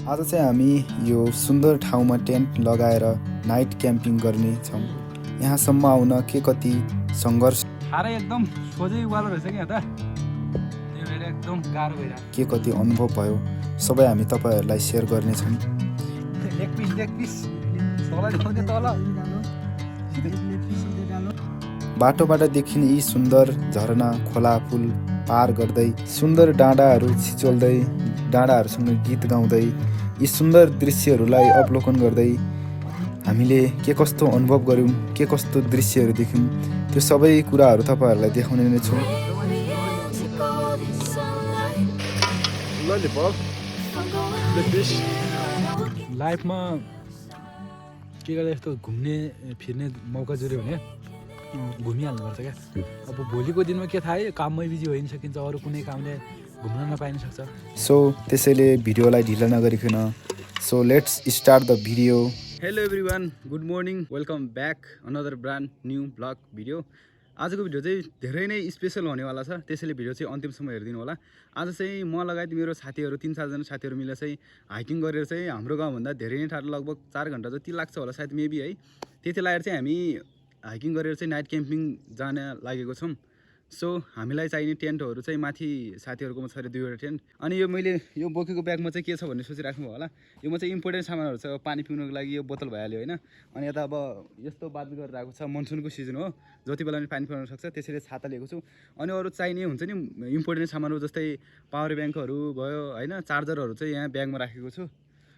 आज चाहिँ हामी यो सुन्दर ठाउँमा टेन्ट लगाएर नाइट क्याम्पिङ गर्ने छौँ। यहाँसम्म आउन के कति सङ्घर्ष खारै एकदम सोझै उकालो रहेछ क्या त, त्यही भएर एकदम गाह्रो भइरहेको। के कति अनुभव भयो सबै हामी तपाईँहरूलाई सेयर गर्नेछौँ। एक पिस तल बाटोबाट देखिने यी सुन्दर झरना खोला पुल पार गर्दै सुन्दर डाँडाहरू छिचोल्दै डाँडाहरूसँग गीत गाउँदै यी सुन्दर दृश्यहरूलाई अवलोकन गर्दै हामीले के कस्तो अनुभव गऱ्यौँ, के कस्तो दृश्यहरू देख्यौँ, त्यो सबै कुराहरू तपाईँहरूलाई देखाउने नै छौँ। लाइफमा के गर्दा यस्तो घुम्ने फिर्ने मौका जुऱ्यो भने घुमिहाल्नुपर्छ क्या। अब भोलिको दिनमा के थाहा है, काममै बिजी भइ सकिन्छ, अरू कुनै कामले घुम्न नपाइन सक्छ। सो त्यसैले भिडियोलाई ढिला नगरिकन so let's start the video. Hello everyone, good morning, welcome back another brand new blog video. आजको भिडियो चाहिँ धेरै नै स्पेसल हुनेवाला छ, त्यसैले भिडियो चाहिँ अन्तिमसम्म हेरिदिनु होला। आज चाहिँ म लगायत मेरो साथीहरू 3-4 जना साथीहरू मिलेर चाहिँ हाइकिङ गरेर चाहिँ हाम्रो गाउँभन्दा धेरै नै टाढो लगभग 4 घन्टा जति लाग्छ होला सायद मेबी है, त्यति लागेर चाहिँ हामी हाइकिङ गरेर चाहिँ नाइट क्याम्पिङ जान लागेको छौँ। सो हामीलाई चाहिने टेन्टहरू चाहिँ माथि साथीहरूकोमा छ अरे 2वटा टेन्ट। अनि यो मैले यो बोकेको ब्यागमा चाहिँ के छ भन्ने सोचिराख्नु होला। यो चाहिँ इम्पोर्टेन्ट सामानहरू छ, पानी पिउनुको लागि यो बोतल भइहाल्यो होइन। अनि यता अब यस्तो बात गरेर आएको छ, मनसुनको सिजन हो, जति बेला पनि पानी पिउन सक्छ, त्यसैले छाता लिएको छु। अनि अरू चाहिने हुन्छ नि इम्पोर्टेन्ट सामानहरू जस्तै पावर ब्याङ्कहरू भयो होइन, चार्जरहरू चाहिँ यहाँ ब्यागमा राखेको छु।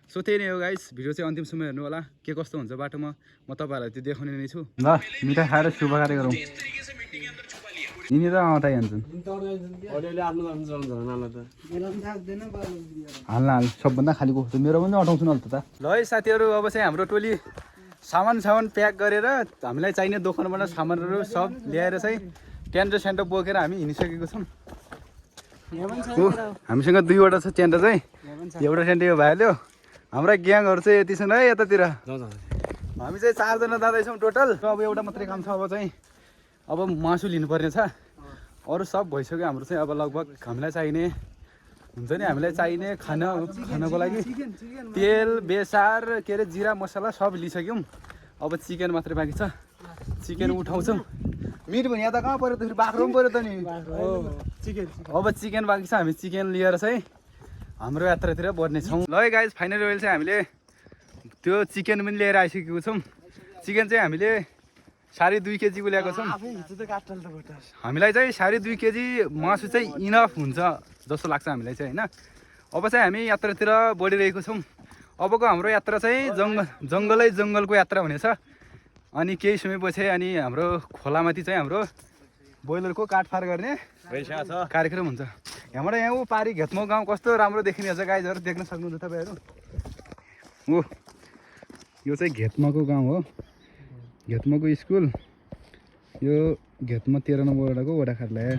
सो त्यही नै हो गाइस, भिडियो चाहिँ अन्तिमसम्म हेर्नु होला। के कस्तो हुन्छ बाटोमा म तपाईँहरूलाई त्यो देखाउने नै छु। ल मिठाई खाएर शुभ कार्य गरौँ। यिनी त आउँदै हान्छन्, हाल सबभन्दा खाली को मेरो पनि अटाउँछु न त। ल है साथीहरू, अब चाहिँ हाम्रो टोली सामान प्याक गरेर हामीलाई चाहिने दोकानबाट सामानहरू सब ल्याएर चाहिँ टेन्ट सेन्ट बोकेर हामी हिँडिसकेको छौँ। हामीसँग 2वटा छ टेन्ट चाहिँ, एउटा टेन्ट यो भइहाल्यो। हाम्रा ग्याङहरू चाहिँ यति छन् है यतातिर, हामी चाहिँ 4 जना जाँदैछौँ टोटल। अब एउटा मात्रै काम छ, अब मासु लिनुपर्ने छ, अरू सब भइसक्यो हाम्रो चाहिँ। अब लगभग हामीलाई चाहिने हुन्छ नि, हामीलाई चाहिने खानको लागि तेल बेसार के अरे जिरा मसला सब लिइसक्यौँ। अब चिकन मात्रै बाँकी छ, चिकन उठाउँछौँ। मिट भने यहाँ त कहाँ पऱ्यो त, फेरि बाख्रो पनि पऱ्यो त नि। अब चिकन बाँकी छ, हामी चिकन लिएर चाहिँ हाम्रो यात्रातिर बढ्नेछौँ। ल है गाइज, फाइनल रोयल चाहिँ हामीले त्यो चिकन पनि लिएर आइसकेको छौँ। चिकन चाहिँ हामीले 2.5 केजीको ल्याएको छौँ। हामीलाई चाहिँ 2.5 केजी मासु चाहिँ इनफ हुन्छ जस्तो लाग्छ हामीलाई चाहिँ होइन। अब चाहिँ हामी यात्रातिर बढिरहेको छौँ। अबको हाम्रो यात्रा चाहिँ जङ्गलको यात्रा हुनेछ। अनि केही समयपछि अनि हाम्रो खोलामाथि चाहिँ हाम्रो बोइलरको काटफार गर्ने कार्यक्रम हुन्छ। यहाँबाट यहाँ पारी घेतमो गाउँ कस्तो राम्रो देखिने छ गाइजहरू, देख्न सक्नुहुन्छ तपाईँहरू। हो यो चाहिँ घेतमाको गाउँ हो, घेतमाको स्कुल। यो घेतमा 13 नम्बर वडाको वडा कार्यालय।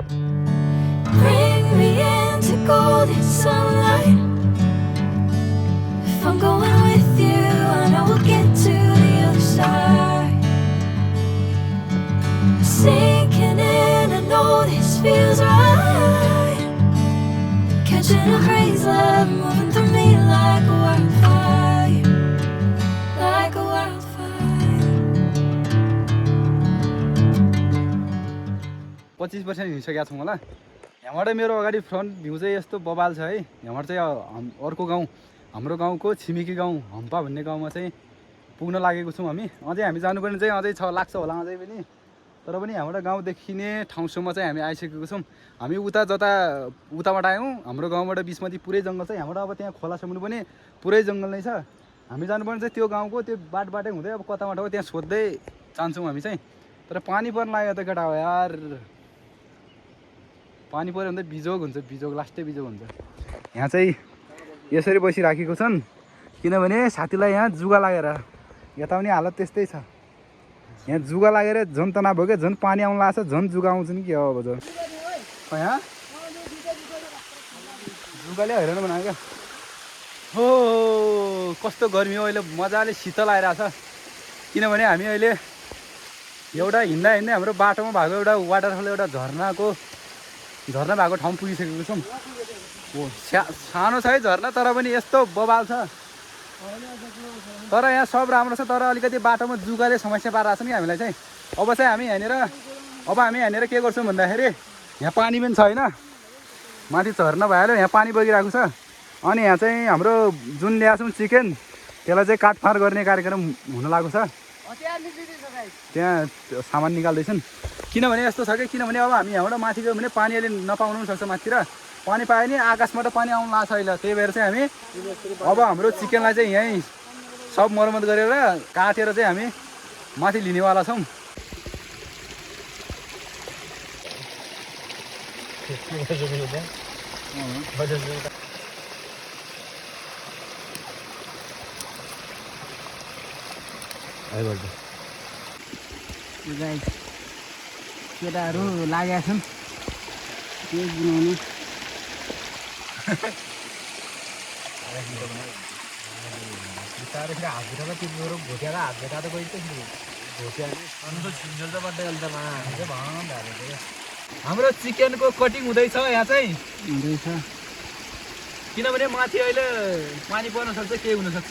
Catching a crazy love moving through me like a wildfire, like a wildfire. 25% हिँडिसकेका छौँ होला। यहाँबाट मेरो अगाडि फ्रन्ट भ्यू चाहिँ यस्तो बबाल छ है। यहाँबाट चाहिँ अर्को गाउँ, हाम्रो गाउँको छिमेकी गाउँ हम्पा भन्ने गाउँमा चाहिँ पुग्न लागेको छौँ हामी। अझै हामी जानुपर्ने चाहिँ अझै लाग्छ होला अझै पनि, तर पनि यहाँबाट गाउँ देखिने ठाउँसम्म चाहिँ हामी आइसकेको छौँ। हामी उताबाट आयौँ, हाम्रो गाउँबाट बिचमाथि पुरै जङ्गल छ। यहाँबाट अब त्यहाँ खोलासम्म पनि पुरै जङ्गल नै छ। हामी जानुपर्ने चाहिँ त्यो गाउँको त्यो बाटै हुँदै अब कताबाट हो त्यहाँ सोध्दै जान्छौँ हामी चाहिँ। तर पानी पर्न लाग्यो त केटा हो यार, पानी पऱ्यो भने त बिजोग हुन्छ, लास्टै बिजोग हुन्छ। यहाँ चाहिँ यसरी बसिराखेको छन् किनभने साथीलाई यहाँ जुगा लागेर, यता पनि हालत त्यस्तै छ। यहाँ जुगा लागेर झन् तनाव भयो क्या, झन् पानी आउनु लाग्छ, झन् जुगा आउँछ नि के हो। अब यहाँ जुगाले हैरान बनायो क्या। हो कस्तो गर्मी हो अहिले, मजाले शीतल आइरहेछ। किनभने हामी अहिले एउटा हिँड्दा हाम्रो बाटोमा भएको एउटा वाटरफल, एउटा झरना भएको ठाउँ पुगिसकेको छौँ। हो सानो छ है झरना, तर पनि यस्तो बबाल छ। तर यहाँ सब राम्रो छ, तर अलिकति बाटोमा जुगाले समस्या पारिरहेको छ नि हामीलाई चाहिँ। अब चाहिँ हामी यहाँनिर के गर्छौँ भन्दाखेरि यहाँ पानी पनि छ होइन, माथि झर्ना भइहाल्यो, यहाँ पानी बगिरहेको छ। अनि यहाँ चाहिँ हाम्रो जुन ल्याएको छौँ चिकन, त्यसलाई चाहिँ काटफाँड गर्ने कार्यक्रम हुन लागेको छ। त्यहाँ सामान निकाल्दैछन्। किनभने यस्तो छ कि, किनभने अब हामी यहाँबाट माथि गयो भने पानी अहिले नपाउनु पनि सक्छ। माथितिर पानी पायो भने आकाशबाट पानी आउनु लाग्छ अहिले। त्यही भएर चाहिँ हामी अब हाम्रो चिकनलाई चाहिँ यहीँ सब मर्मत गरेर काटेर चाहिँ हामी माथि लिनेवाला छौँ। केटाहरू लागेका छन् के बनाउनु। हाम्रो चिकनको कटिङ हुँदैछ यहाँ चाहिँ, हुँदैछ किनभने माथि अहिले पानी पर्न सक्छ, केही हुनसक्छ।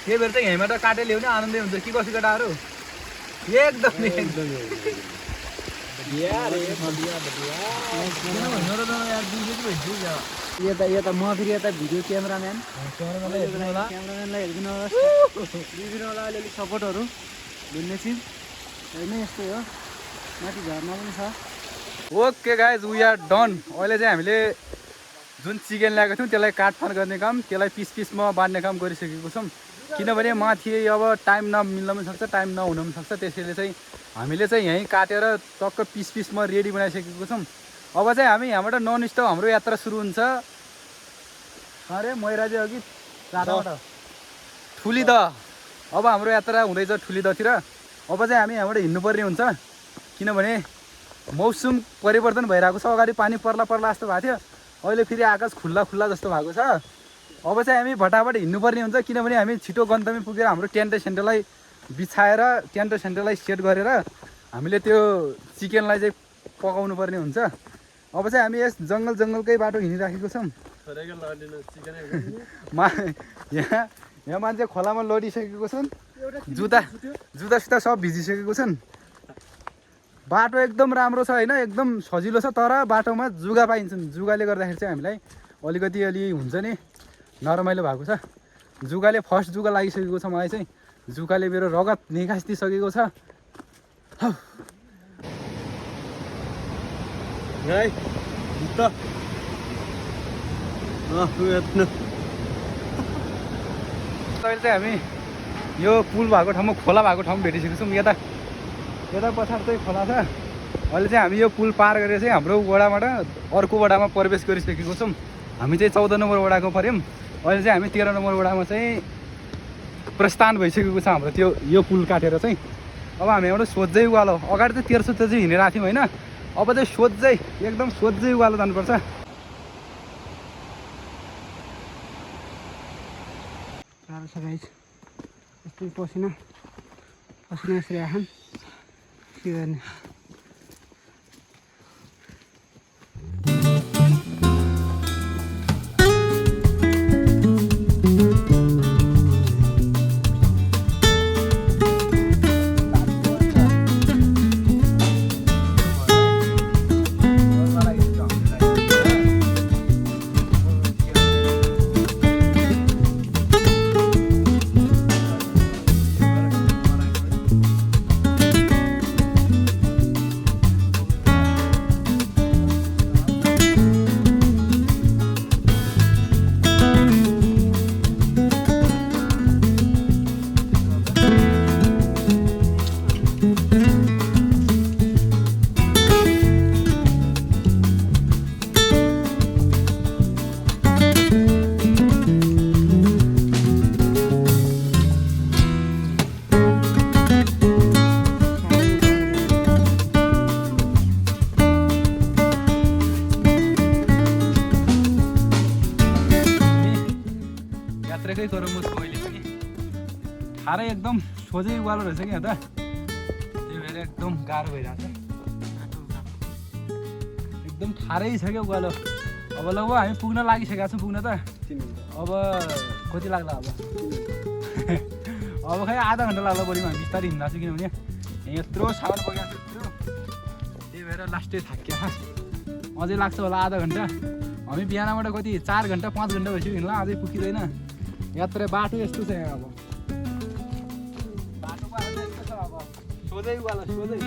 त्यही भएर चाहिँ यहीँबाट काटेर ल्याउने आनन्दै हुन्छ कि कसो केटाहरू। एकदम यता म फेरि यता भिडियो क्यामेराम्यानलाई हेरिदिनु होला, दिइदिनु होला अलिअलि सपोर्टहरू भिन्ने चिज होइन। यस्तै हो, माथि झर्ना पनि छ। Okay guys, we are done. अहिले चाहिँ हामीले जुन चिकन ल्याएको थियौँ त्यसलाई काटफाँड गर्ने काम, त्यसलाई पिस पिसमा बाँड्ने काम गरिसकेको छौँ। किनभने माथि अब टाइम नमिल्न पनि सक्छ, टाइम नहुन पनि सक्छ। त्यसैले चाहिँ हामीले चाहिँ यहीँ काटेर टक्क पिस पिसमा रेडी बनाइसकेको छौँ। अब चाहिँ हामी यहाँबाट नन स्टप हाम्रो यात्रा सुरु हुन्छ। अरे मैराजी अघि टाढाबाट ठुली द। अब हाम्रो यात्रा हुँदैछ ठुली दतिर। अब चाहिँ हामी यहाँबाट हिँड्नुपर्ने हुन्छ, किनभने मौसम परिवर्तन भइरहेको छ। अगाडि पानी पर्ला जस्तो भएको थियो, अहिले फेरि आकाश खुल्ला जस्तो भएको छ। अब चाहिँ हामी फटाफट हिँड्नुपर्ने हुन्छ, किनभने हामी छिटो गन्तव्य पुगेर हाम्रो टेन्ट सेन्टरलाई बिछाएर टेन्ट सेन्टरलाई सेट गरेर हामीले त्यो चिकनलाई चाहिँ पकाउनु पर्ने हुन्छ। अब चाहिँ हामी यस जङ्गलकै बाटो हिँडिराखेको छौँ। यहाँ मान्छे खोलामा लडिसकेको छन्, जुत्ता सब भिजिसकेको छन्। बाटो एकदम राम्रो छ होइन, एकदम सजिलो छ। तर बाटोमा जुगा पाइन्छन्। जुगाले गर्दाखेरि चाहिँ हामीलाई अलिकति हुन्छ नि, नरमाइलो भएको छ। जुगाले फर्स्ट जुगा लागिसकेको छ मलाई चाहिँ। जुगाले मेरो रगत निकासिदिसकेको छ। अहिले चाहिँ हामी यो पुल भएको ठाउँमा, खोला भएको ठाउँमा भेटिसकेको छौँ। यता पछाडि चाहिँ खोला छ। अहिले चाहिँ हामी यो पुल पार गरेर चाहिँ हाम्रो वडाबाट अर्को वडामा प्रवेश गरिसकेको छौँ। हामी चाहिँ 14 नम्बर वडाको पऱ्यौँ। अहिले चाहिँ हामी 13 नम्बर वडामा चाहिँ प्रस्थान भइसकेको छ हाम्रो त्यो यो पुल काटेर चाहिँ। अब हामी एउटा सोझै उकालो, अगाडि चाहिँ 1300 चाहिँ हिँडेर आएको थियौँ होइन, अब चाहिँ सोझै एकदम सोझै उकालो जानुपर्छ। गाह्रो छ गाइस, यस्तै पसिना यसरी आछन्, के गर्ने। यात्राकै गरौँ म अहिले पनि। खारै एकदम सोझै उकालो रहेछ कि यहाँ त, त्यही भएर एकदम गाह्रो भइरहेको छ। एकदम खारै छ क्या उकालो। अब लगभग हामी पुग्न लागिसकेका छौँ, पुग्न त अब कति लाग्ला अब अब खै आधा घन्टा लाग्ला बढीमा हामी बिस्तारै हिँड्दा छु किनभने यहाँ यत्रो साउन्ड बगेको छ यत्रो त्यही भएर लास्टै थाक्यो अझै लाग्छ होला आधा घन्टा हामी बिहानबाट कति 4 घन्टा 5 घन्टा भइसक्यो हिँड्ला अझै पुगिँदैन यात्रा बाटो यस्तो छ यहाँ अब बाटोको हाल यस्तो छ अब सोझै उकालो सोझै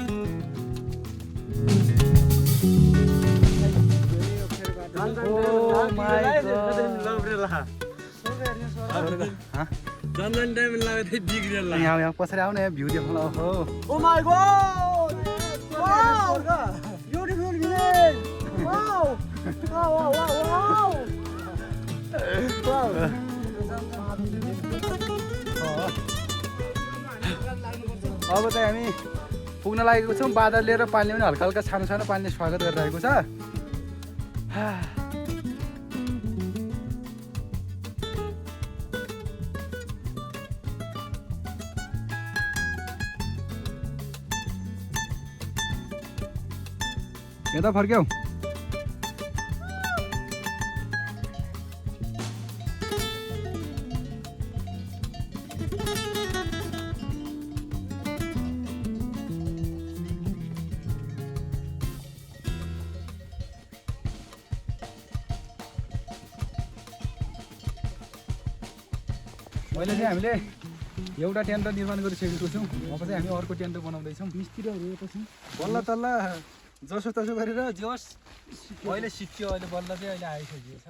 यहाँ पछाडि आउने भ्यू देखाउनु हो Oh my god! Wow! Beautiful village! Wow! Wow, wow, wow, wow! Wow! अब चाहिँ हामी पुग्न लागेको छौँ बादल लिएर पानीले पनि हल्का हल्का सानो सानो पानीले स्वागत गरिरहेको छ यता फर्क्यौ अहिले चाहिँ हामीले एउटा टेन्ट निर्माण गरिसकेको छौँ अब चाहिँ हामी अर्को टेन्ट बनाउँदैछौँ मिस्त्रीहरू यता छन् बल्ल तल्ल जसो तसो गरेर जोस् अहिले सिक्यो अहिले बल्ल चाहिँ अहिले आइसकेको छ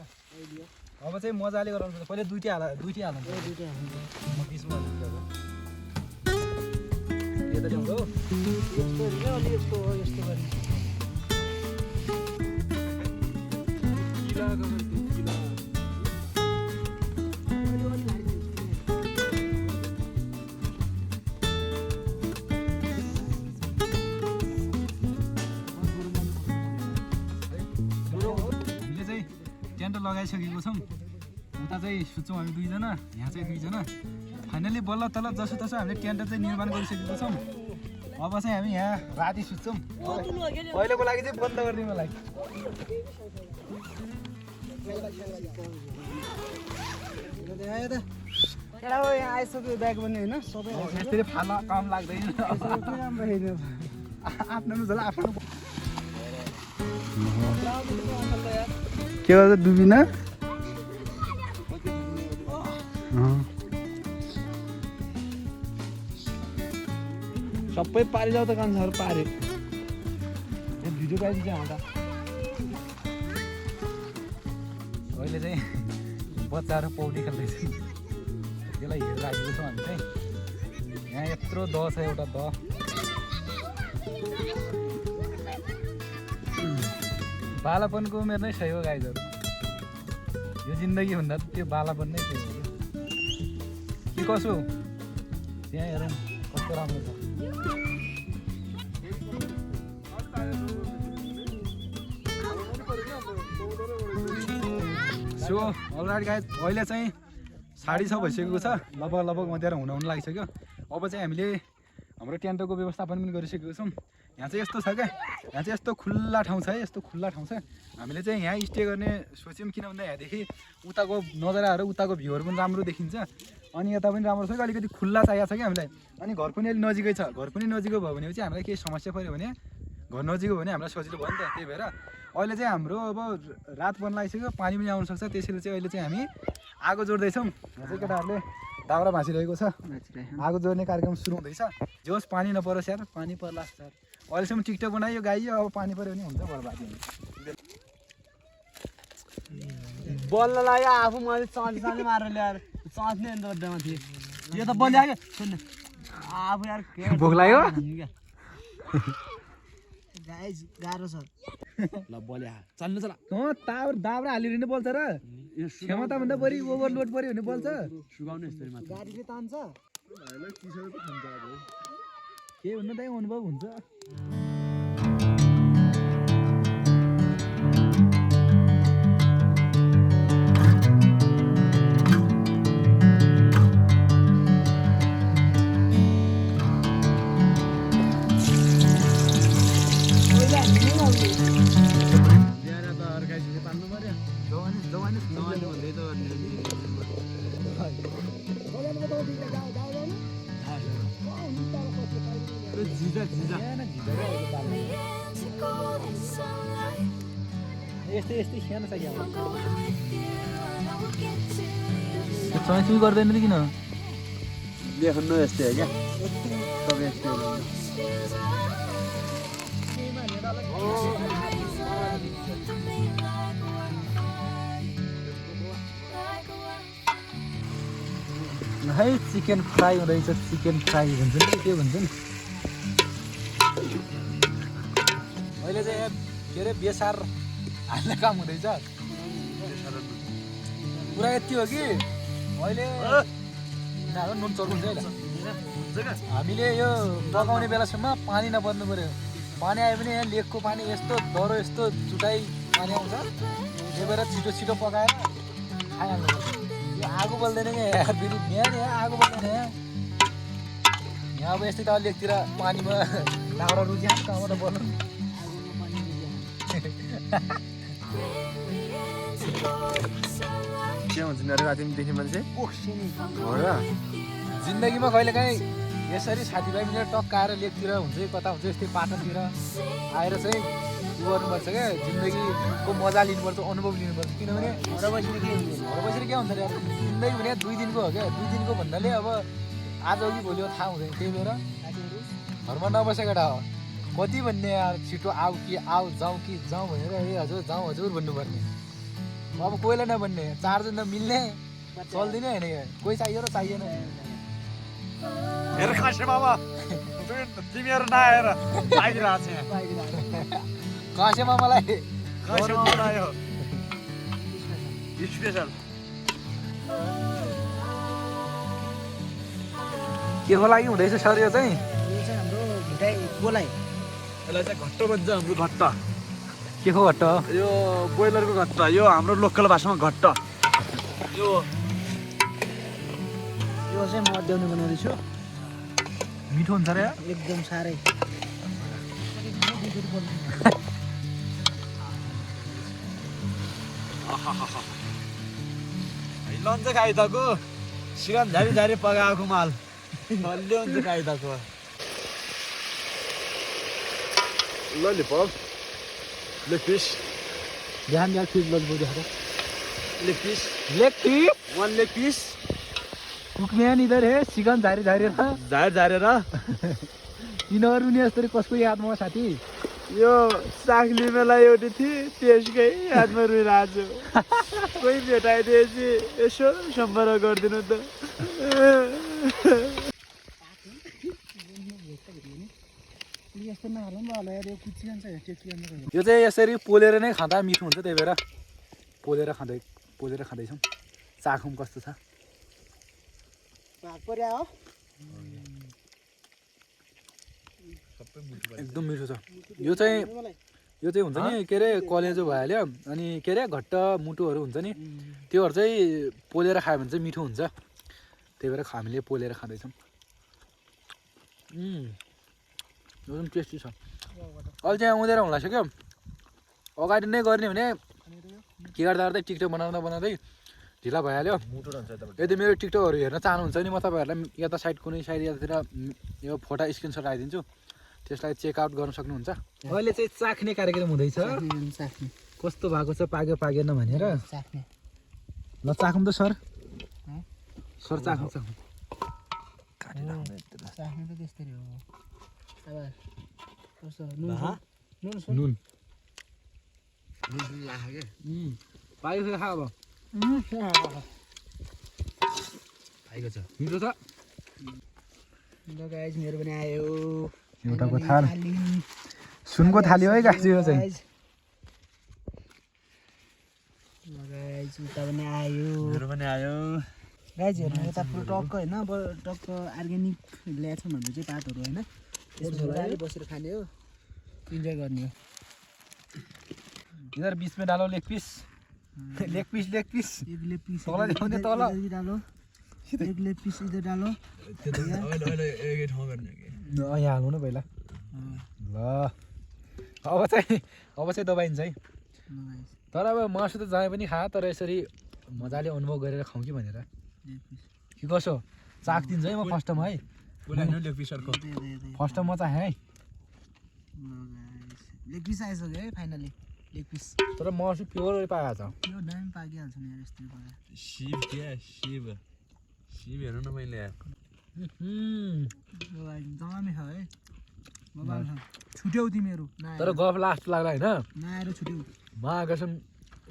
अब चाहिँ मजाले गराउनु पर्छ पहिले दुइटै हाल्नु म त्यसमा यता ल्याउँछ हो यस्तो गरी लगाइसकेको छौँ उता चाहिँ सुत्छौँ हामी दुईजना यहाँ चाहिँ दुईजना फाइनली बल्ल तल्ल जसो तसो हामीले टेन्ट चाहिँ निर्माण गरिसकेको छौँ अब चाहिँ हामी यहाँ राति सुत्छौँ पहिलेको लागि चाहिँ बन्द गरिदिउँ मलाई यहाँ आइसक्यो ब्याग बन्ने होइन सबै यसरी फाल्न काम लाग्दैन आफ्नो झोला आफ्नो के गर्छ डुबिन सबै पारिजाउ त कान्छाहरू पारे भिडियो गाइदिन्छ हाल्दा अहिले चाहिँ बच्चाहरू पौडी खेल्दैछ त्यसलाई हेरेर राखेको छौँ हामी चाहिँ यहाँ यत्रो दह छ एउटा दह बालापनको उमेर नै सही हो गाइजहरू यो जिन्दगी भन्दा त त्यो बालापन नै सही हो के कसो त्यहाँ हेरौँ कस्तो राम्रो छ सो अलराइट गाइज अहिले चाहिँ 6:30 भइसकेको छ लगभग मध्याह हुन लागिसक्यो अब चाहिँ हामीले हाम्रो टेन्टको व्यवस्थापन पनि गरिसकेको छौँ यहाँ चाहिँ यस्तो छ क्या यहाँ चाहिँ यस्तो खुल्ला ठाउँ छ है यस्तो खुल्ला ठाउँ छ हामीले चाहिँ यहाँ स्टे गर्ने सोच्यौँ किन भन्दा यहाँदेखि उताको नजाराहरू उताको भ्यूहरू पनि राम्रो देखिन्छ अनि यता पनि राम्रो छ कि अलिकति खुल्ला चाहिएको छ कि हामीलाई अनि घर पनि अलिक नजिकै छ घर पनि नजिकै भयो भने चाहिँ हामीलाई केही समस्या पऱ्यो भने घर नजिकै भयो भने हामीलाई सजिलो भयो नि त त्यही भएर अहिले चाहिँ हाम्रो अब रात पर्न लागिसक्यो पानी पनि आउनु सक्छ त्यसैले चाहिँ अहिले चाहिँ हामी आगो जोड्दैछौँ यहाँ चाहिँ केटाहरूले दाउरा भाँचिरहेको छ आगो जोड्ने कार्यक्रम सुरु हुँदैछ जोस् पानी नपरोस् यार पानी पर्ला सर अहिलेसम्म टिकटक बनायो गाइयो अब पानी पऱ्यो भने हुन्छ बर्बादी हुन्छ बल्ल लाग्यो आफू मैले चाँदी मारेर ल्याएर चाँच्ने अन्त अड्डामा थिएँ यो त बलिहाल्यो सुन्नु आफू यार भोक लाग्यो गाइस गाह्रो छ ल बलिहा चल्नु चला दाउरा हालेर नै बोल्छ र क्षमताभन्दा बढी ओभरलोड पऱ्यो भने बोल्छ सुगाउनु यस्तरी मात्र गाडीले तान्छ के भन्नु दाइ अनुभव हुन्छ into golden sunlight. यस्तै यस्तै सानो छ क्या I'm going with you and I will get to the other चाहिँ सुई गर्दैन किन लेख्नु यस्तै हो क्या सबै यस्तै हो feels है चिकन फ्राई हुँदैछ चिकन फ्राई भन्छ नि के भन्छ नि अहिले चाहिँ यहाँ के अरे बेसार हाल्ने काम हुँदैछ पुरा यति हो कि अहिले यिनीहरू नुन चर्कुन्छ है हामीले यो पकाउने बेलासम्म पानी नपर्नु पऱ्यो पानी आयो भने यहाँ लेकको पानी यस्तो डह्रो यस्तो चुटाइ पानी आउँछ त्यही भएर छिटो छिटो पकाएर खाइहाल्नु पर्छ यो आगो बल्दैन क्या यार फेरि बिहान यहाँ आगो बल्दैन यहाँ अब यस्तै त लेकतिर पानीमा लाउरा रुची हाल्छ कहाँबाट बल्नु के हुन्छ नि अरे रातिमा देख्ने मान्छे हो र जिन्दगीमा कहिलेकाहीँ यसरी साथीभाइ मिलेर टक्क आएर लेकतिर हुन्छ कता हुन्छ यस्तै पाटनतिर आएर चाहिँ उ गर्नुपर्छ क्या जिन्दगीको मजा लिनुपर्छ अनुभव लिनुपर्छ किनभने घर बसेर के हुन्छ अरे अब जिन्दगी भने 2 दिनको हो क्या 2 दिनको भन्नाले अब आज हो कि भोलि हो थाहा हुँदैन त्यही भएर घरमा नबसेको केटा हो कति भन्ने यार छिटो आऊ कि जाउँ भनेर ए हजुर जाउँ हजुर भन्नुपर्ने अब कोहीलाई नभन्ने 4 जना मिल्ने चल्दिने होइन क्या कोही चाहियो र चाहिएन हेर खासे मामा तिमीहरू नआएर लागिरहेको छ यहाँ कासे मामालाई खासे मामा आयो स्पेसल के को लागि हुँदैछ सर यो चाहिँ यसलाई चाहिँ घट्ट भन्छ हाम्रो घट्ट के को घट्ट यो ब्रोइलरको घट्ट यो हाम्रो लोकल भाषामा घट्ट यो चाहिँ म अड्याउने बनाउँदैछु मिठो हुन्छ र एकदम साह्रै लन्छ खाइदाको सिरान झारी झारी पकाएको माल बलियो हुन्छ खाइदाको ललिपप लेग पिस ध्यान दिएर फिट लज बोल्दै leg piece leg piece 1 leg piece कुकम्यान इधर हे चिकन झारी झारेर झारेर तिनीहरू नि यस्तरी कसको यादमा साथी यो साग लिमेलाई एउटी थिएँ त्यसकै यादमा रुइरहेको छु कोही भेटाइदिएपछि यसो सम्पर्क गरिदिनु त यस्तो नहाल्नु पनि होला यार यो कुचिन्छ टेकिन्छ यो चाहिँ यसरी पोलेर नै खाँदा मिठो हुन्छ त्यही भएर पोलेर खाँदैछौँ चाखौँ कस्तो छ भाग पर्या हो एकदम मिठो छ यो चाहिँ हुन्छ नि के अरे कलेजो भइहाल्यो अनि के अरे घट्ट मुटुहरू हुन्छ नि त्योहरू चाहिँ पोलेर खायो भने चाहिँ मिठो हुन्छ त्यही भएर हामीले पोलेर खाँदैछौँ एकदम टेस्टी छ अहिले चाहिँ आउँदैन होला सक्यो अगाडि नै गर्ने भने के गर्दा टिकटक बनाउँदै ढिला भइहाल्यो यदि मेरो टिकटकहरू हेर्न चाहनुहुन्छ भने म तपाईँहरूलाई यता साइड कुनै साइड यतातिर यो फोटो स्क्रिनसट राखिदिन्छु त्यसलाई चेकआउट गर्न सक्नुहुन्छ अहिले चाहिँ चाख्ने कार्यक्रम हुँदैछ चाख्ने कस्तो भएको छ पाक्यो पाकेन भनेर चाख्ने ल चाखौँ त सर चाखौँ चाख्ने त त्यस्तै हो अब कस्तो नुन पाकेको खा अब पाकेको छ मिठो छ ल गाइज मेरो पनि आयो एउटाको थाल सुनको थाली है गाइज यो चाहिँ ल गाइज उता पनि आयो मेरो पनि आयो गाइज हेर्नु यता पुरो टक्क होइन अब टक्क अर्ग्यानिक ल्याएको छ भन्नु चाहिँ पातहरू होइन त्यसमा बसेर खाने हो इन्जोय गर्ने हो इधर बीच में डालो लेग पीस एक लेग पीस तल देखाउने तल इधर भी डालो एक लेग पीस इधर डालो यहाँ हाल्नु न पहिला ल अब चाहिँ दबाइन्छ है तर अब मासु त जहाँ पनि खा तर यसरी मजाले अनुभव गरेर खाउँ कि भनेर कि कसो चाख दिन्छ है म फर्स्ट टाइम है फर्स्ट टाइम म चाहिँ है लेग पिस आइसक्यो है फाइनली लेग पिस तर मासु प्योर पाएको छ यो दामी पाकिहाल्छ नि यार यस्तै पकाएर शिव क्या शिव शिव हेर्नु न मैले दामी छ है बबाल छ छुट्यौ तिमीहरू तर गफ लास्ट लाग्ला होइन नआएर छुट्यौ महाकसम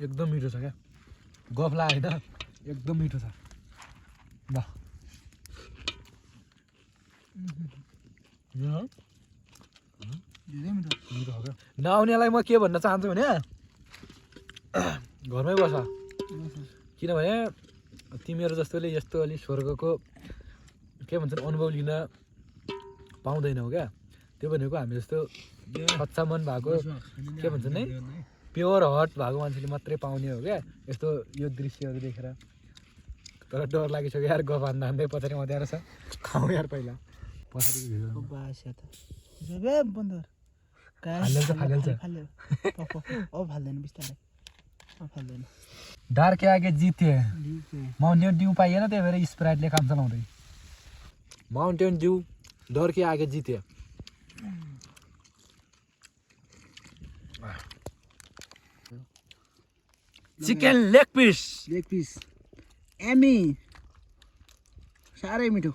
एकदम मिठो छ क्या गफ लाग्यो होइन एकदम मिठो छ ल धेरै मिठो मिठो हो क्या नआउनेलाई म के भन्न चाहन्छु भने घरमै बस किनभने तिमीहरू जस्तोले यस्तो अलि स्वर्गको के भन्छन् अनुभव लिन पाउँदैनौ क्या त्यो भनेको हामी जस्तो सच्चा मन भएको के भन्छन् है प्योर हर्ट भएको मान्छेले मात्रै पाउने हो क्या यस्तो यो दृश्यहरू देखेर तर डर लागिसक्यो यार गफ हान्दा हान्दै पछाडि मध्याएर छ खाउँ यार पहिला पछाडिको भिडियो बास्या त जबे बन्द फालिहाल्छ, फालिहाल्छ। अब फाल्दैन बिस्तारै अब फाल्दैन डर के आगे जिते माउन्टेन ड्यू पाइएन त्यही भएर स्प्राइटले काम चलाउँदै माउन्टेन ड्यू डर के आगे जिते chicken leg piece leg piece एमी साह्रै मिठो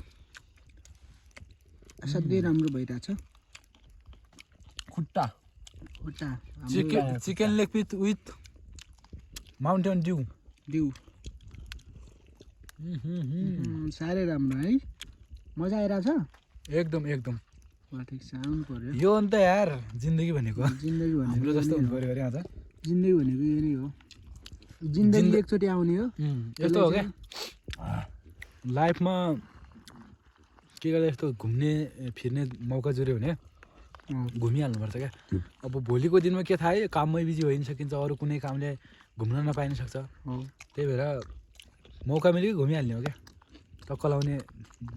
असाध्यै राम्रो भइरहेछ खुट्टा खुट्टा chicken leg piece with Mountain Dew dew साह्रै राम्रो है मजा आइरहेछ एकदम एकदम ठिक छ आउनु पर्यो यो अन्त यार जिन्दगी भनेको जिन्दगी हाम्रो जस्तो हुनु भनेको पऱ्यो अरे आज जिन्दगी भनेको यो नै हो जिन्दगी एकचोटि आउने हो यस्तो हो क्या लाइफमा के गर्दा यस्तो घुम्ने फिर्ने मौका जुऱ्यो भने घुमिहाल्नुपर्छ क्या अब भोलिको दिनमा के थाहा है काममै बिजी भइन सकिन्छ अरू कुनै कामले घुम्न नपाइन सक्छ त्यही भएर मौका मिल्यो कि घुमिहाल्ने हो क्या टक्क लाउने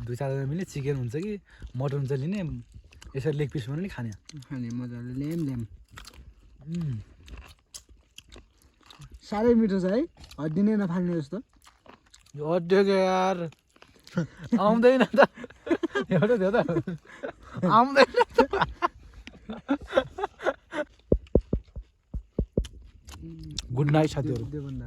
2-4 मिले चिकन हुन्छ कि मटन हुन्छ लिने यसरी लेग पिस पनि खाने खाने मजाले ल्याम साह्रै मिठो छ है हड्डी नै नफाल्ने जस्तो यो अड्डेको यार आउँदैन त एउटा थियो त आउँदैन गुड नाइट साथीहरू त्योभन्दा